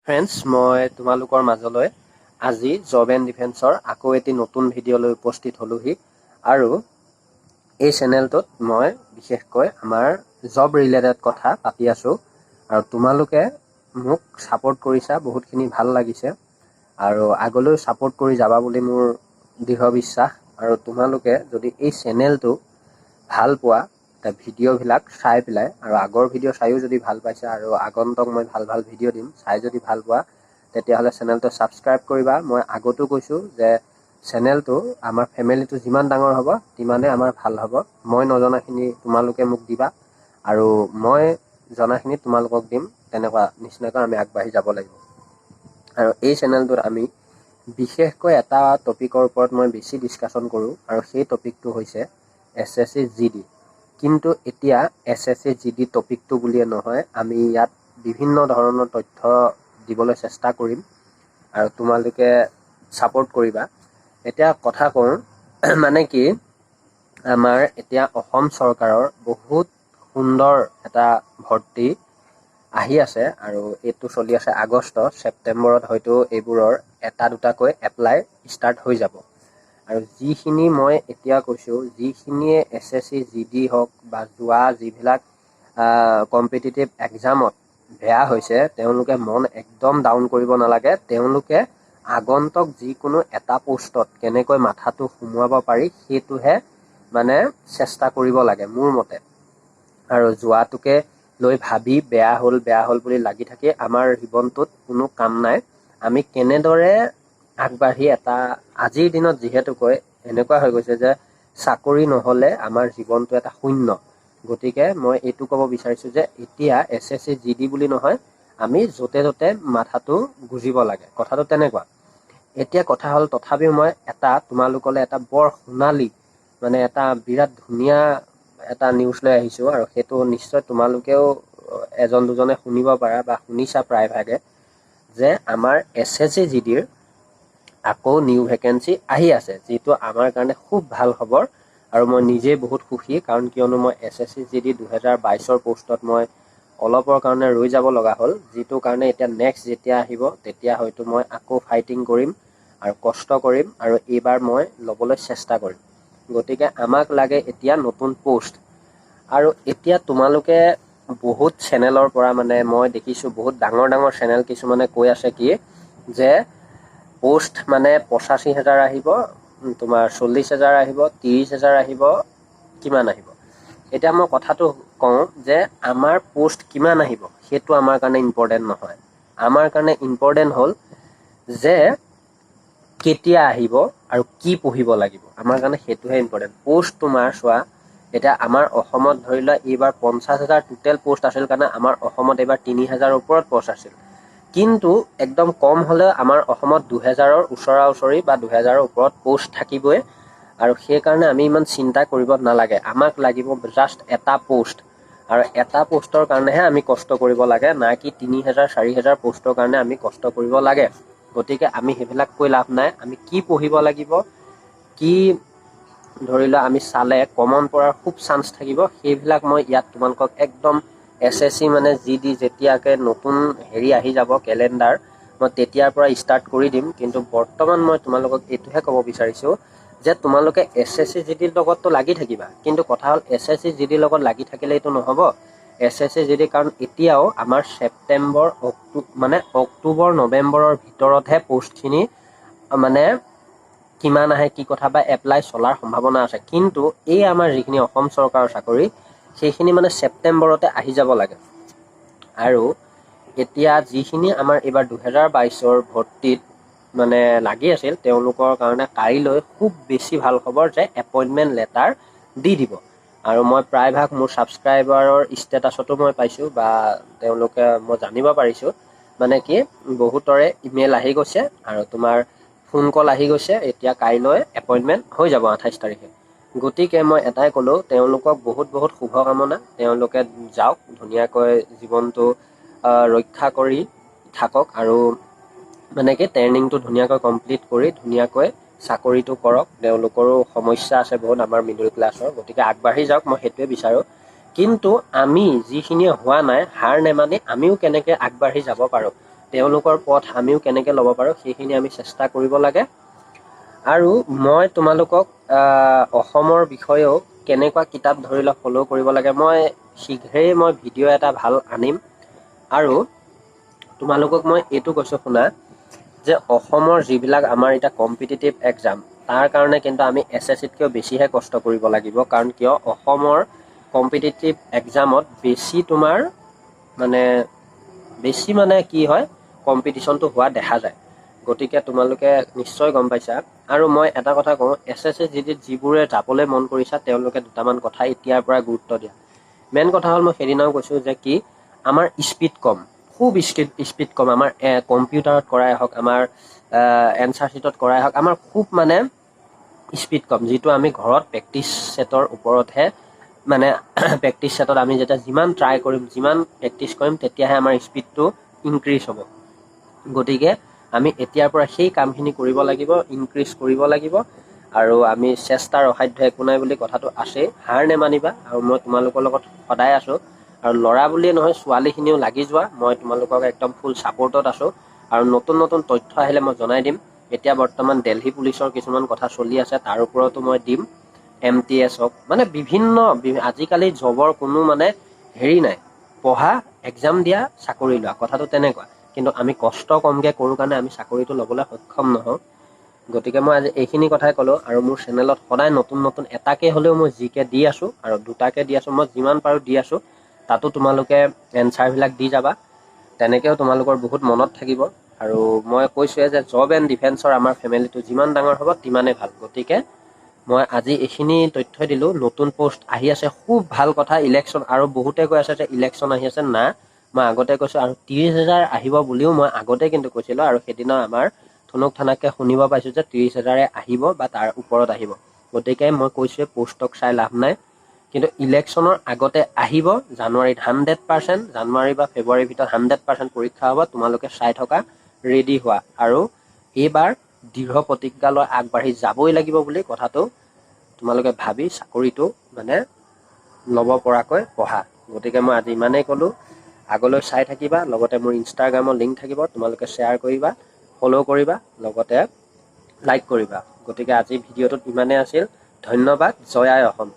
Friends, মই তোমালোকৰ মাজলৈ আজি জব এণ্ড ডিফেন্সৰ আকৌ এটি নতুন ভিডিঅ' লৈ উপস্থিত হ'লোহি। আৰু এই চেনেলটোত মই বিশেষকৈ আমাৰ জব ৰিলেটেড কথা পাতি আছোঁ আৰু তোমালোকে মোক ছাপোৰ্ট কৰিছা, বহুতখিনি ভাল লাগিছে আৰু আগলৈও ছাপোৰ্ট কৰি যাবা বুলি মোৰ দৃঢ় বিশ্বাস। আৰু তোমালোকে যদি এই চেনেলটো ভাল পোৱা, ভিডিঅ'বিলাক চাই পেলাই আৰু আগৰ ভিডিঅ' চায়ো যদি ভাল পাইছা আৰু আগন্তক মই ভাল ভাল ভিডিঅ' দিম, চাই যদি ভাল পোৱা, তেতিয়াহ'লে চেনেলটো ছাবস্ক্ৰাইব কৰিবা। মই আগতো কৈছোঁ যে চেনেলটো আমাৰ ফেমিলিটো যিমান ডাঙৰ হ'ব, তিমানে আমাৰ ভাল হ'ব। মই নজনাখিনি তোমালোকে মোক দিবা আৰু মই জনাখিনি তোমালোকক দিম। তেনেকুৱা নিচিনাকৈ আমি আগবাঢ়ি যাব লাগিব। আৰু এই চেনেলটোত আমি বিশেষকৈ এটা টপিকৰ ওপৰত মই বেছি ডিছকাশ্যন কৰোঁ আৰু সেই টপিকটো হৈছে এছএছচি জিডি। কিন্তু এতিয়া এছএছচি জিডি টপিকটো বুলিয়ে নহয়, আমি ইয়াত বিভিন্ন ধৰণৰ তথ্য দিবলৈ চেষ্টা কৰিম আৰু তোমালোকে ছাপোৰ্ট কৰিবা। এতিয়া কথা কওঁ, মানে কি, আমাৰ এতিয়া অসম চৰকাৰৰ বহুত সুন্দৰ এটা ভৰ্তি আহি আছে আৰু এইটো চলি আছে আগষ্ট, ছেপ্টেম্বৰত হয়তো এইবোৰৰ এটা দুটাকৈ এপ্লাই ষ্টাৰ্ট হৈ যাব। আৰু যিখিনি মই এতিয়া কৈছোঁ, যিখিনিয়ে এছএছচি জিডি হওক বা যোৱা যিবিলাক কম্পিটিটিভ এক্সামত বেয়া হৈছে, তেওঁলোকে মন একদম ডাউন কৰিব নালাগে। তেওঁলোকে আগন্তক যিকোনো এটা পোষ্টত কেনেকৈ মাথাটো সোমোৱাব পাৰি, সেইটোহে মানে চেষ্টা কৰিব লাগে মোৰ মতে। আৰু যোৱাটোকে লৈ ভাবি বেয়া হ'ল, বেয়া হ'ল বুলি লাগি থাকি আমাৰ জীৱনটোত কোনো কাম নাই। আমি কেনেদৰে আগবাঢ়ি এটা আজিৰ দিনত যিহেতুকৈ এনেকুৱা হৈ গৈছে যে চাকৰি নহ'লে আমাৰ জীৱনটো এটা শূন্য। গতিকে মই এইটো ক'ব বিচাৰিছোঁ যে এতিয়া এছএছচি জিডি বুলি নহয়, আমি য'তে ত'তে মাথাটো গুজিব লাগে, কথাটো তেনেকুৱা। এতিয়া কথা হ'ল, তথাপিও মই এটা তোমালোকলৈ এটা বৰ সোণালী, মানে এটা বিৰাট ধুনীয়া এটা নিউজ লৈ আহিছোঁ আৰু সেইটো নিশ্চয় তোমালোকেও এজন দুজনে শুনিব পাৰা বা শুনিছা প্ৰায়ভাগে যে আমাৰ এছএছচি জিডিৰ আকৌ নিউ ভেকেঞ্চি আহি আছে, যিটো আমাৰ কাৰণে খুব ভাল খবৰ। আৰু মই নিজেই বহুত সুখী, কাৰণ কিয়নো মই এছএছচি জিডি 2022ৰ পষ্টত মই অলপৰ কাৰণে ৰৈ যাব লগা হ'ল, যিটো কাৰণে এতিয়া নেক্সট যেতিয়া আহিব, তেতিয়া হয়তো মই আকৌ ফাইটিং কৰিম আৰু কষ্ট কৰিম আৰু এইবাৰ মই ল'বলৈ চেষ্টা কৰিম। গতিকে আমাক লাগে এতিয়া নতুন পোষ্ট। আৰু এতিয়া তোমালোকে বহুত চেনেলৰ পৰা, মানে মই দেখিছোঁ বহুত ডাঙৰ ডাঙৰ চেনেল কিছুমানে কৈ আছে কি যে পোষ্ট মানে 85,000 আহিব, তোমাৰ 40,000 আহিব, 30,000 আহিব, কিমান আহিব। এতিয়া মই কথাটো কওঁ যে আমাৰ পোষ্ট কিমান আহিব, সেইটো আমাৰ কাৰণে ইম্পৰ্টেণ্ট নহয়। আমাৰ কাৰণে ইম্পৰ্টেণ্ট হ'ল যে কেতিয়া আহিব আৰু কি পঢ়িব লাগিব, আমাৰ কাৰণে সেইটোহে ইম্পৰ্টেণ্ট। পোষ্ট তোমাৰ চোৱা, এতিয়া আমাৰ অসমত ধৰি লোৱা এইবাৰ 50,000 টোটেল পোষ্ট আছিল কাৰণে আমাৰ অসমত এইবাৰ 3000ৰ ওপৰত পোষ্ট আছিল। কিন্তু একদম কম হ'লেও আমাৰ অসমত 2000ৰ ওচৰা ওচৰি বা 2000ৰ ওপৰত পোষ্ট থাকিবই আৰু সেইকাৰণে আমি ইমান চিন্তা কৰিব নালাগে। আমাক লাগিব জাষ্ট এটা পোষ্ট আৰু এটা পোষ্টৰ কাৰণেহে আমি কষ্ট কৰিব লাগে, নাই কি 3000 4000 পোষ্টৰ কাৰণে আমি কষ্ট কৰিব লাগে। গতিকে আমি সেইবিলাক কৈ লাভ নাই। আমি কি পঢ়িব লাগিব, কি ধৰি লোৱা আমি চালে কমন পৰাৰ খুব চান্স থাকিব, সেইবিলাক মই ইয়াত তোমালোকক একদম এছএছচি মানে জি ডি যেতিয়াকে নতুন হেৰি আহি যাব কেলেণ্ডাৰ, মই তেতিয়াৰ পৰা ষ্টাৰ্ট কৰি দিম। কিন্তু বৰ্তমান মই তোমালোকক এইটোহে ক'ব বিচাৰিছোঁ যে তোমালোকে এছএছচি জিডিৰ লগততো লাগি থাকিবা, কিন্তু কথা হ'ল এছএছচি জিডিৰ লগত লাগি থাকিলে এইটো নহ'ব। এছএছচি জিডি কাৰণ এতিয়াও আমাৰ ছেপ্টেম্বৰ মানে অক্টোবৰ নৱেম্বৰৰ ভিতৰতহে পষ্টখিনি মানে কিমান আহে, কি কথা বা এপ্লাই চলাৰ সম্ভাৱনা আছে। কিন্তু এই আমাৰ যিখিনি অসম চৰকাৰৰ চাকৰি, সেইখিনি মানে ছেপ্টেম্বৰতে আহি যাব লাগে। আৰু এতিয়া যিখিনি আমাৰ এইবাৰ 2022ৰ ভৰ্তিত মানে লাগি আছিল, তেওঁলোকৰ কাৰণে কাইলৈ খুব বেছি ভাল খবৰ যে এপইণ্টমেণ্ট লেটাৰ দি দিব। আৰু মই প্ৰায়ভাগ মোৰ ছাবস্ক্ৰাইবাৰৰ ষ্টেটাছতো মই পাইছোঁ বা তেওঁলোকে মই জানিব পাৰিছোঁ, মানে কি বহুতৰে ইমেইল আহি গৈছে আৰু তোমাৰ ফোন কল আহি গৈছে। এতিয়া কাইলৈ এপইণ্টমেণ্ট হৈ যাব 28 তাৰিখে। গতিকে মই এটাই ক'লোঁ, তেওঁলোকক বহুত বহুত শুভকামনা। তেওঁলোকে যাওক, ধুনীয়াকৈ জীৱনটো ৰক্ষা কৰি থাকক আৰু মানে কি ট্ৰেইনিংটো ধুনীয়াকৈ কমপ্লিট কৰি ধুনীয়াকৈ চাকৰিটো কৰক। তেওঁলোকৰো সমস্যা আছে বহুত আমাৰ মিডল ক্লাছৰ, গতিকে আগবাঢ়ি যাওক, মই সেইটোৱে বিচাৰোঁ। কিন্তু আমি যিখিনি হোৱা নাই, হাৰ নেমানি আমিও কেনেকৈ আগবাঢ়ি যাব পাৰোঁ। তেওঁলোকৰ পথ আমিও কেনেকৈ ল'ব পাৰোঁ, সেইখিনি আমি চেষ্টা কৰিব লাগে। আৰু মই তোমালোকক অসমৰ বিষয়েও কেনেকুৱা কিতাপ ধৰি লওক ফ'ল' কৰিব লাগে, মই শীঘ্ৰেই মই ভিডিঅ' এটা ভাল আনিম। আৰু তোমালোকক মই এইটো কৈছোঁ শুনা যে অসমৰ যিবিলাক আমাৰ এতিয়া কম্পিটিটিভ এক্সাম, তাৰ কাৰণে কিন্তু আমি এছএছচিতকৈও বেছিহে কষ্ট কৰিব লাগিব। কাৰণ কিয়, অসমৰ কম্পিটিটিভ এক্সামত বেছি তোমাৰ মানে বেছি মানে কি হয়, কম্পিটিশ্যনটো হোৱা দেখা যায়। গতিকে তোমালোকে নিশ্চয় গম পাইছা। আৰু মই এটা কথা কওঁ, এছএছচি জিডিত যিবোৰে যাবলৈ মন কৰিছা, তেওঁলোকে দুটামান কথা এতিয়াৰ পৰা গুৰুত্ব দিয়া। মেইন কথা হ'ল, মই সেইদিনাও কৈছোঁ যে কি আমাৰ স্পীড কম, খুব স্পীড কম। আমাৰ কম্পিউটাৰত কৰাই হওক, আমাৰ এনচাৰ শ্বীটত কৰাই হওক, আমাৰ খুব মানে স্পীড কম, যিটো আমি ঘৰত প্ৰেক্টিচ ছেটৰ ওপৰতহে মানে প্ৰেক্টিচ ছেটত আমি যেতিয়া যিমান ট্ৰাই কৰিম, যিমান প্ৰেক্টিচ কৰিম, তেতিয়াহে আমাৰ স্পীডটো ইনক্ৰিজ হ'ব। গতিকে আমি এতিয়াৰ পৰা সেই কামখিনি কৰিব লাগিব, ইনক্ৰিজ কৰিব লাগিব। আৰু আমি চেষ্টাৰ অসাধ্য একো নাই বুলি কথাটো আছেই, হাৰ নেমানিবা। আৰু মই তোমালোকৰ লগত সদায় আছোঁ। আৰু ল'ৰা বুলিয়ে নহয়, ছোৱালীখিনিও লাগি যোৱা। মই তোমালোকক একদম ফুল ছাপৰ্টত আছোঁ। আৰু নতুন নতুন তথ্য আহিলে মই জনাই দিম। এতিয়া বৰ্তমান দেলহি পুলিচৰ কিছুমান কথা চলি আছে, তাৰ ওপৰতো মই দিম। এমটিএছ হওক, মানে বিভিন্ন আজিকালি জবৰ কোনো মানে হেৰি নাই। পঢ়া, এক্সাম দিয়া, চাকৰি লোৱা, কথাটো তেনেকুৱা। কিন্তু আমি কষ্ট কমকৈ কৰোঁ কাৰণে আমি চাকৰিটো ল'বলৈ সক্ষম নহওঁ। গতিকে মই আজি এইখিনি কথাই ক'লোঁ। আৰু মোৰ চেনেলত সদায় নতুন নতুন এটাকে হ'লেও মই জিকে দি আছোঁ আৰু দুটাকে দি আছোঁ, মই যিমান পাৰোঁ দি আছোঁ। তাতো তোমালোকে এনচাৰবিলাক দি যাবা, তেনেকৈও তোমালোকৰ বহুত মনত থাকিব। আৰু মই কৈছোঁৱে যে জব এণ্ড ডিফেন্সৰ আমাৰ ফেমিলিটো যিমান ডাঙৰ হ'ব তিমানেই ভাল। গতিকে মই আজি এইখিনি তথ্য দিলোঁ। নতুন পষ্ট আহি আছে, খুব ভাল কথা। ইলেকশ্যন, আৰু বহুতে কৈ আছে যে ইলেকশ্যন আহি আছে। না, মই আগতে কৈছোঁ। আৰু 30,000 আহিব বুলিও মই আগতে কিন্তু কৈছিলোঁ। আৰু সেইদিনা আমাৰ থুনুক থানাককৈ শুনিব পাইছোঁ যে 30,000-এ আহিব বা তাৰ ওপৰত আহিব। গতিকে মই কৈছোঁৱে, পষ্টক চাই লাভ নাই। কিন্তু ইলেকশ্যনৰ আগতে আহিব, জানুৱাৰীত 100%, জানুৱাৰী বা ফেব্ৰুৱাৰীৰ ভিতৰত 100% পৰীক্ষা হ'ব। তোমালোকে চাই থকা, ৰেডি হোৱা। আৰু এইবাৰ দৃঢ় প্ৰতিজ্ঞা লৈ আগবাঢ়ি যাবই লাগিব বুলি কথাটো তোমালোকে ভাবি চাকৰিটো মানে ল'ব পৰাকৈ পঢ়া। গতিকে মই আজি ইমানেই ক'লোঁ। আগলৈ চাই থাকিবা। লগতে মোৰ ইনষ্টাগ্ৰামৰ লিংক থাকিব, তোমালোকে শ্বেয়াৰ কৰিবা, ফ'ল' কৰিবা, লগতে লাইক কৰিবা। গতিকে আজি ভিডিঅ'টোত ইমানেই আছিল। ধন্যবাদ। জয় আই অসম।